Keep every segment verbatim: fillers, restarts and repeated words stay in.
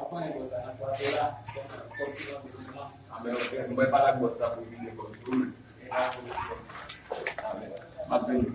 Ou konnen bòs la nan kwaze la, kòb ki nan bezwen an. A, men, ok, mwen pale ak bòs la pou vide kòb tou. Amèn. M ap vini.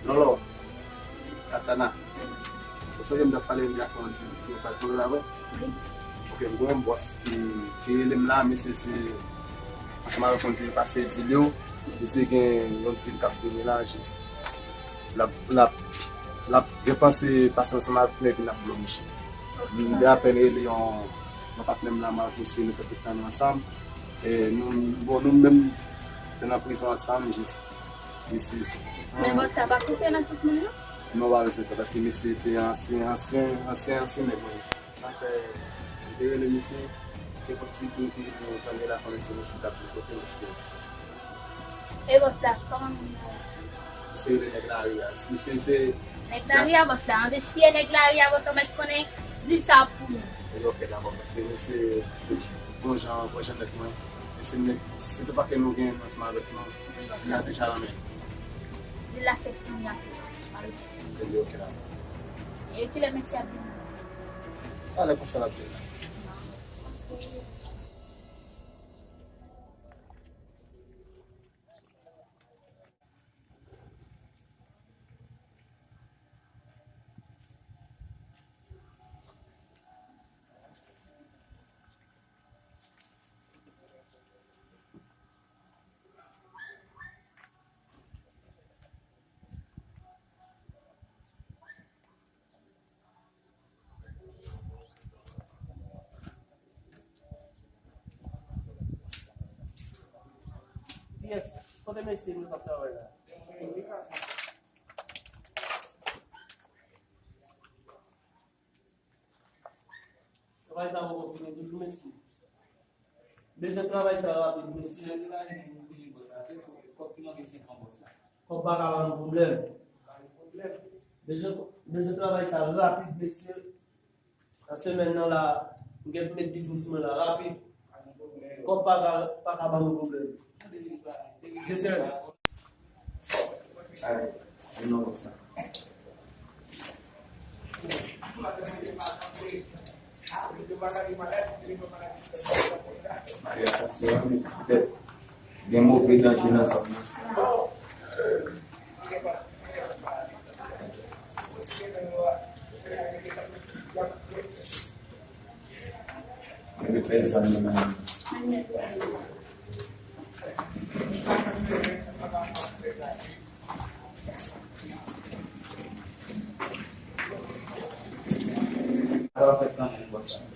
Lolo, Katana, ou sonje m t ap pale de afè yon ti, yon patnè la vre? Ok, m gen yon bòs ki, ki rele m la, mesye se ansanm avèk yon dil pase dil yo, mesye gen yon dil k ap vini la, jis l ap, l ap, l ap gen panse pase ansanm avèk nou epi n ap bloke. M te apèn rele yon, yon patnè m la, Marco, se nou fè tout tan nou ansanm. E nou, bon, nou menm, nou nan prizon ansanm, jis, jis. Men bòs la pa koupe nan tout moun yo? Non, pa bezwen pè, paske mesye se ansyen, ansyen, ansyen, ansyen nèg mwen. Sa fè, m te rele misye, kenpòt ti bri ki nou tande la, konnen se misye k ap bloke, paske E bòs la, kòman moun nan ye? Se rele nèg lari a. Misye se nèg lari a, bòs la. Anvestiye nèg lari a, bòs la, mèt konnen di sa pou nou. E ok, dakò, paske misye se bon jan, bon jan nèg mwen. E se nèg, se tout pa ke nou gen ansanm avèk nou, li a deja nan men. Li la se kounye a. Ebyen, ok, dakò. E kilè mesye ap vini? Talè konsa l ap vini. Yes, kote mesye nou k ap travay la? Travay sa poko fini toujou, mesye. Bezwen travay sa rapid, mesye. Lè nou la vini, nou fini bòs la. Se kòb ki manke senk an bòs la. Kòb pa ka ba nou pwoblèm. Pa gen pwoblèm. Bezwen, bezwen travay sa rapid, mesye. Nan semèn nan la, m gen pou met biznis mwen la rapid. Kòb pa ka, pa ka ban nou pwoblèm. Se sèl. Ay, vin nan bòs la. Maria, sa se yon nèg ki tèt. Gen move danje nan zòn nan. Mete pèsòn nan men.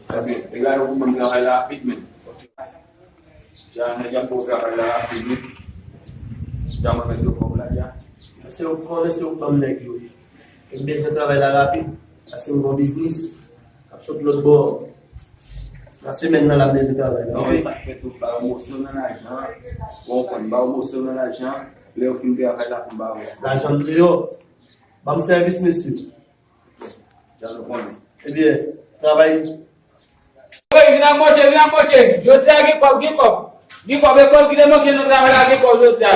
Sa se, e gade pou mwen travay la rapid, men. Jan nèg ap fè travay la rapid wi. Deja mwen mèt yo kòb la deja. Se ou k konnen, se ou k ban m nèg yo. M bezwen travay la rapid, paske m gon biznis k ap sot lòt bò. Nan semèn nan, l ap bezwen travay la, oke? Non, sa k fè tou, m ba yo moso nan lajan. Bon, ou konn, m ba yo moso nan lajan. Lè yo fin travay la, pou m ba yo. Lajan m deyò. Ban m sèvis, mesye. Jan nou konnen. Ebyen, travay. Wi, vin ak Bondye, vin ak Bondye. Jodi a gen kòb, gen kòb. Gen kòb, e kòb ki te manke nan travay la, gen kòb jodi a.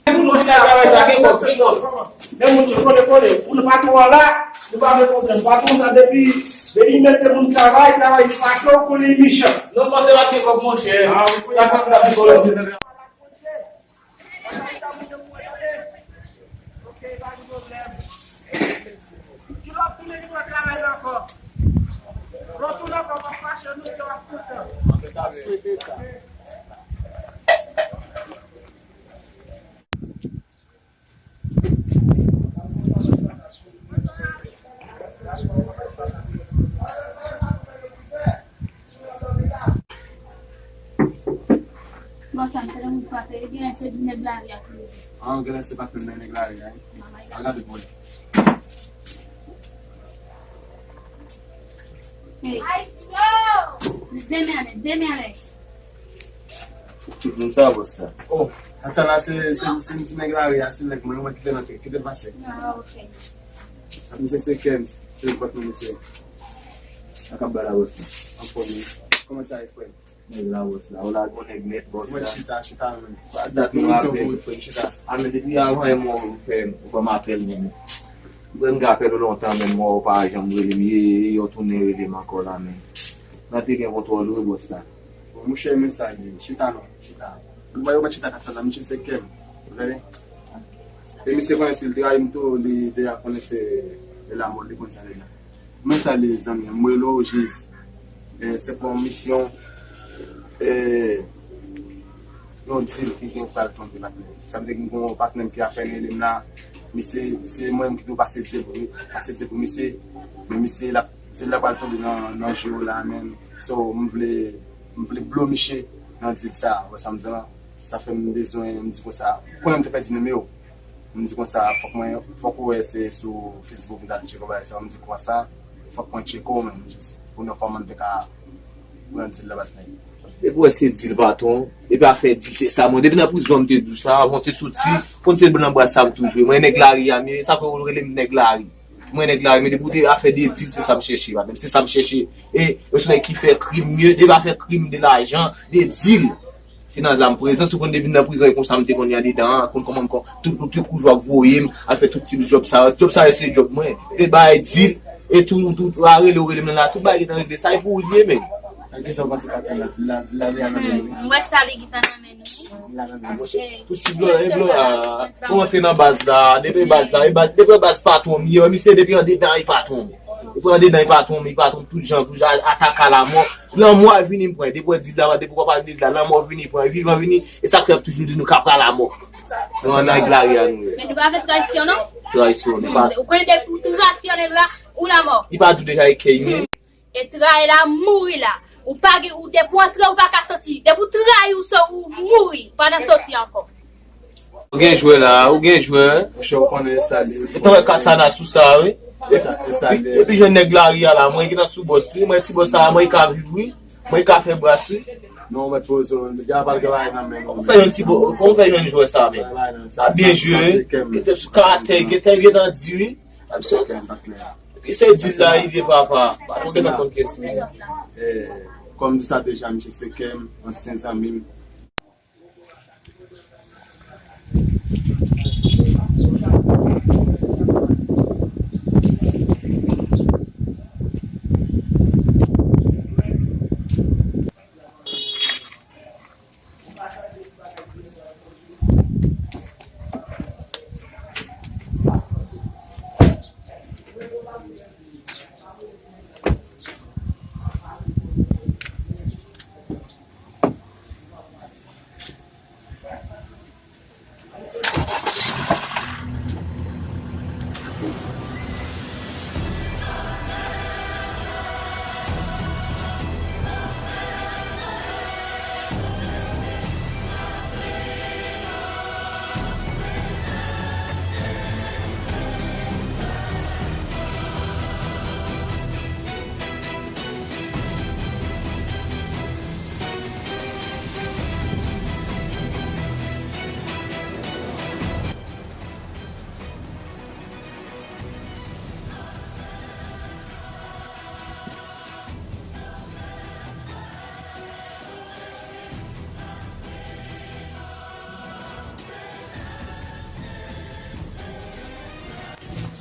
Pou nou fè travay sa, gen kòb, gen kòb. Men moun yo kole, kole. Pou nou patwon an la, nou pa gen pwoblèm. Patwon sa depi, depi mete moun travay, travay li pa cho, konnen li mechan. Non, non, se pa gen kòb, monchè. Ah, wi. Sa pa gen kòb. Bon, sa m te nan moun frape, genlè se di nèg lari a tou. Ah, genlè se pa menm nèg lari a, wi. Al gade pou li. Hey. Demen anlè, demen anlè. Tout moun sa, bòs la. Oh, Atana se, se, se yon ti nèg lari a, se nèg mwen, mwen kite l antre, kite l pase. Ah, ok. Misye se Kems, se yon pòt mwen, misye. Sa k ap bay la, bòs la? Anfòm, wi. Kòman sa ye, frè m? Nèg la, bòs la. Ou la, gon nèg nèt, bòs la. Mwen chita, chita, men. Sa dat nou apèl. Emisyon pou ou, frè m, chita. A, men depi avan yon mwa ou fè, ou ban m apèl, men. Mwen gen apèl ou lontan, men mwa ou pa janm rele m, ye, ye, yo tounen rele m ankò la, men. Nan te gen kontwòl ou, wi, bòs la. Bon, monchè, men sa ye. Chita non, chita. Ou wè, ou mèt chita ka sa la, misye se Kems. Ou tande? E misye konnen si l trayi m tou, li deja konnen se, se lamò, li konn sa deja. Men sa ye, zanmi m, mwen rele w jis. E, se pou yon misyon, e, yon dil ki gen pral tonbe, patnè. Sa vle di gen yon patnè m ki ap fè rele m la. Misye, se mwen menm ki dwe pase dil pou, pase dil pou misye. Men misye, l ap, dil la pral tonbe nan, nan je w la, men. So, m vle, m vle blo misye nan dil sa, wè sa m di la. Sa fè m bezwen, m di konsa, konnen m te pèdi nimewo. M di konsa, fòk mwen, fòk ou wè se sou Facebook m t al tcheke bagay sa, m di konsa, fòk mwen tcheke w menm, jis pou nou kòman m te ka pran dil la, patnè. Epi w wè se dil patwon, epi afè dil se sa, mwen depi nan prizon m te di w sa, avan w te soti, konn se nan bras sa m toujou ye, mwen nèg lari a m ye, sa fè w rele m nèg lari. Mwen nèg lari, men depi w te afè de dil, se sa m chèche, patnè m, se sa m chèche. E, yo se nèg ki fè krim mye, depi afè krim de lajan, de dil. Se nan la m prezan, si w konn depi m nan prizon, e konsa m te konn ye andedan an, konn kòman m kon, tout, tout ti kou jou ap voye m, al fè tout ti djòb sa yo. Djòb sa yo se djòb mwen. Depi bagay dil, e tou, tou, tou, a rele w rele m nan la, tout bagay gentan regle, sa e pou ou li ye, men. Kisa w panse patnè la, la, la, la, la, la, Hmm, m wè sa li gentan nan men nou, wi. Monchè, tout ti blò, e blò, a, ou antre nan baz la, depi baz la, e baz, depi baz patwon m ye, misye depi andedan, e patwon m. Depi andedan, e patwon m, e patwon m, tout jan, tout jan, ataka lamò. Lanmò a vini pran, depi w di la, depi w pa vini la, lanmò vini pran, vivan vini, e sa k fè m toujou di nou ka pran lamò. Nou an nèg lari a nou ye. Men nou pa fè trayisyon, non? Trayisyon, nou pa. Hmm, ou konnen depi ou trayisyone nou la, ou lamò. Li pa di w deja e kèy men. E trayi la, mouri la. Ou pa gen, ou depi w antre, ou pa ka soti. Depi w trayi, ou so, ou mouri. Pa nan soti ankò. Ou gen jwè la, ou gen jwè. Monchè, ou konnen sa li. Ou te wè Katana sou sa, wi. E sa, e sa li. Epi jwenn nèg lari a la, mwen ki nan sou bòs, wi. Mwen ti bòs sa, mwen ka viv, wi. Mwen ka fè bras, wi. Non, mwen poze, deja pa gen bagay nan men nou. Ou fè yon ti bò, ou fè yon jwè sa, men. Sa byen jwe, gentan sou karatè, gentan, gentan di, wi. Epi se dil la rive, papa. Patwon gentan konn kès mwen. Eh, kòm m di sa deja, misye se kè m, ansyen zanmi m.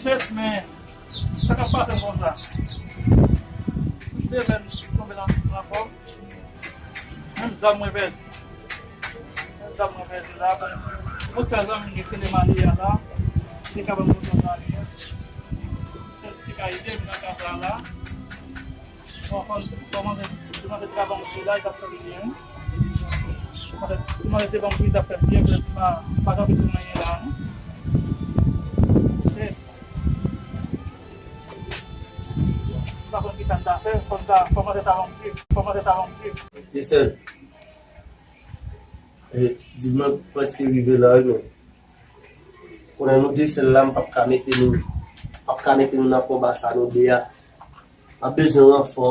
Men, sa k ap pase m konsa? M te lè m tonbe nan, nan kòb. Menm zam mwen pèdi. Menm zam mwen pèdi la. Bon, mwen fè zanmi m ki rele Malia la. Li ka ban m kontak Malia. Li ka ede m nan ka sa la. Bon, kòm, kòman se, kòman se travay m la, li t ap fè byen. Kòman se, kòman se te ban m, li t ap fè byen, pou li pa, pa janm vin anyen la, non. Se, m pa konn ki sa m ta fè, kòm sa, kòman se travay m viv, kòman se travay m viv. Jesèl. E, di mwen prèske rive la, wi, men konnen nou de sèl la, m p ap ka mete nou, p ap ka mete nou nan konba sa nou de a. M ap bezwen ranfò.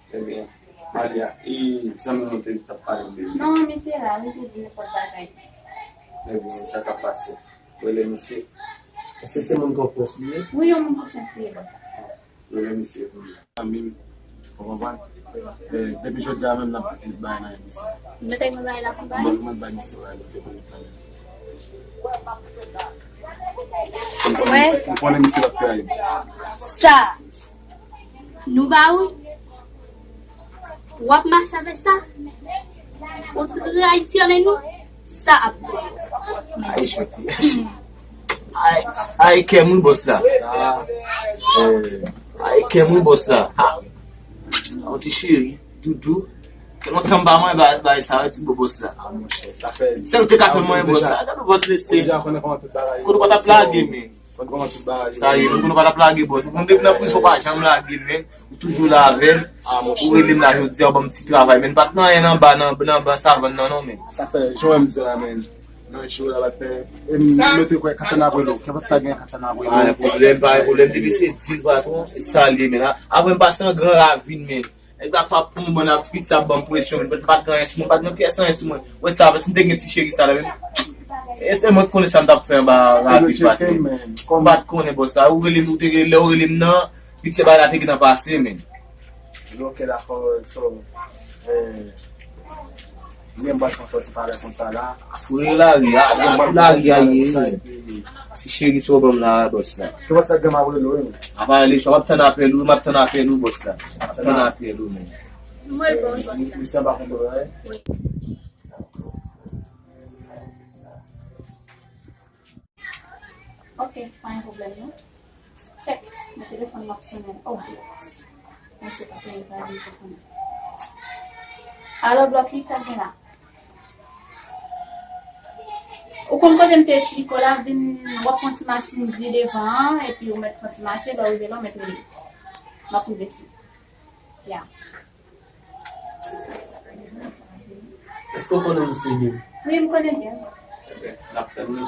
Trè byen. Malia, e zanmi nou te t ap pale de li? Non, misye la, li te di nenpòt bagay. Trè byen, sa k ap pase? Rele misye. Èske se moun konfyans li ye? Wi, yon moun konfyans li ye, bòs. Rele misye pou li. Zanmi m, ou konprann? E, depi jodi a menm, n ap met bagay nan emisyon. Mete yon bagay la pou bay. Mwen, mwen bay misye bagay, mwen konnen misye, mwen konnen misye p ap trayim. Sa. Nou ba ou, w ap mache avèk sa, ou trayisyonnen nou, sa ap tou. Ay, choti. Ay, ay, kè m wi, bòs la. Ay, kè m wi, bòs la. Ha. Yon ti cheri, doudou. Ke lontan m pa manje ba, ba sa, ti bo bòs la. Sèl ou te ka fè manje bòs la. Gade bòs mesye. Kote ou pa t ap lage, men. Sa ye, nou konnen w pa t ap lage, bòs. Ou konn depi nan prizon, w pa janm lage, men. Ou toujou la avè m. Ou rele m la jodi a, ou ban m ti travay, men. Pa t nan anyen anba, nan, nan ban savann nan, non, men. Sa fè, jan w wè m di la, men. Nan cho la, pa t fè. E m mete kwè, Kasann ap rele w. Kenpòt sa gen, Kasann ap rele w. Pa gen pwoblèm, pa gen pwoblèm. Depi se dil, patwon, e sa l ye, men. Avan m pase nan gran ravin, men. Nèg la pa pou mwen, ap ti piti ap ban m presyon, men pa t gen anyen sou mwen, pa t gen pyès anyen sou mwen. Ou wè sa, si m te gen ti cheri sa la, men. E se mwen k konnen sa m t ap fè anba rapi, patwon. M pa t konnen bòs la. Ou rele m, ou te rele, lè ou rele m nan, piti bagay la te gentan pase, men. Ok, dakò, so, eh, men m pa t fè sòti palè konsa la. Fouye lari a, lari a ye. Ti cheri, sa w ban m la, bòs la. Ki wè sa gen m ap rele w, wi. Apa ale, m ap tann apèl ou, m ap tann apèl ou, bòs la. M ap tann apèl ou, men. Mwen bon. Misye pa konn bagay. Ok, pa gen pwoblèm, non. Chèk, men telefòn m ap sonnen. Oh, mesye pa peye pa vin pou konnen. Alo, blòk uit, sa gen la? Ou konn kote m te esplike w la, vin, w ap pran ti machin vye devan an, epi ou mèt pran ti mache, lè w rive la, ou mèt rele. M ap rive sou. Ya. Èske w konnen misye byen? Wi, m konnen byen. Ebyen, n ap tann li.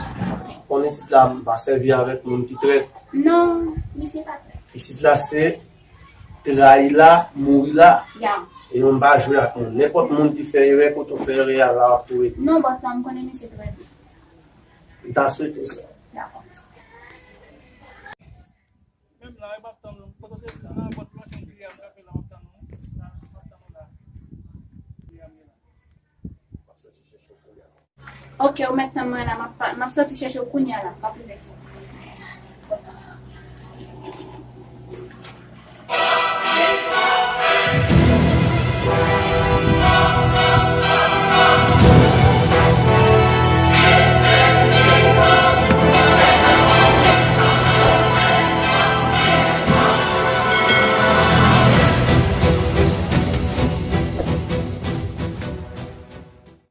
Konnen isit la, m pa sèvi avèk moun ki trèt. Non, misye pa trèt. Isit la, se trayi la, mouri la. Ya. E nou, m pa jwe ak moun. Nenpòt moun ki fè erè, kote w fè erè a, la w ap tou rete. Non, bòs la, m konnen misye trè byen. M ta swete sa. Dakò. Menm la, wi, m ap tann nou. Kote w te di la, bòs machin kiyè m kanpe la, m ap tann nou. La, m ap tann nou la. Kiyè m ye la. Ok, ou mèt tann mwen la, m ap pa, m ap soti chèche w kounye a la, m ap rive sou ou.